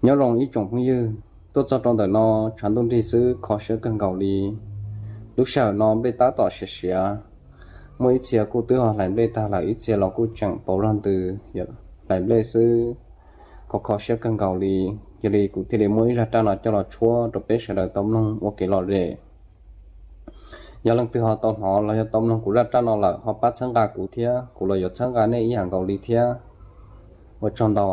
Nyob zoo ib tsoom phooj ywg, tuaj txog rau ntawm no tshav ntuj nrig xwb kho siab kawg nkaus li. Lub sij hawm no nplej tab tom siav siav, muaj ib txhia kuj twb ho hlais nplej tag lawm, ib txhia los kuj tseem pauv zog ntws hlais nplej xwb, kho kho siab kawg nkaus li. Yog li kuv thiaj li muab ib zaj raj no coj los tshuab rau peb sawv daws tau mloog ua kev lom zem. Yog leej twg ho tau hnov los yog tau mloog kuv zaj raj no lawm ho pab txhawb nqa kuv thiab, kuv los yuav txhawb nqa nej ib yam nkaus li thiab. Ua tsaug ntau.